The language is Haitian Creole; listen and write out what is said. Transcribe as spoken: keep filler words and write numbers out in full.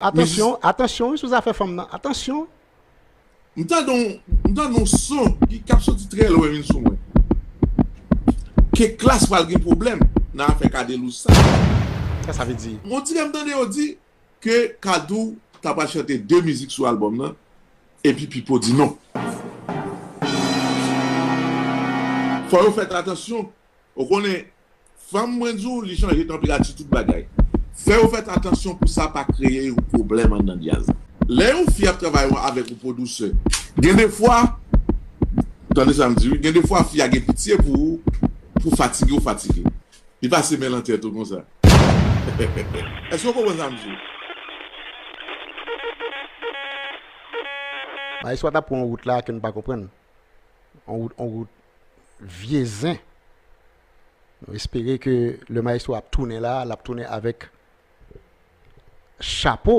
Atansyon, atansyon wi sou zafè fanm nan. Atansyon. M tande yon, m tande yon son ki, k ap soti trè lwen vin sou mwen. Ke Klass pral gen pwoblèm nan afè Cadelouse sa. Sa sa vle di? On dirè m tande yo di ke Kadou ta pral chante de mizik sou albòm nan, epi Pipo di non. Fò yo fè atansyon. Ou konnen, fanm mwen di w, li chanje tanperati tout bagay. Fè yo fè atansyon pou sa pa kreye yon pwoblèm anndan djaz la. Lè yon fi ap travay avèk yon pwodiktè, gen de fwa, tande sa m di wi, gen de fwa fi a gen pitye pou ou, pou fatige ou fatige. Li pase men lan tèt ou konsa. Èske w konprann sa m di w? Maestro a t ap pran yon wout la ke n pa konprann. Yon wout, yon wout vye zen. Nou espere ke le maestro ap tounen la, l ap tounen avèk chapo.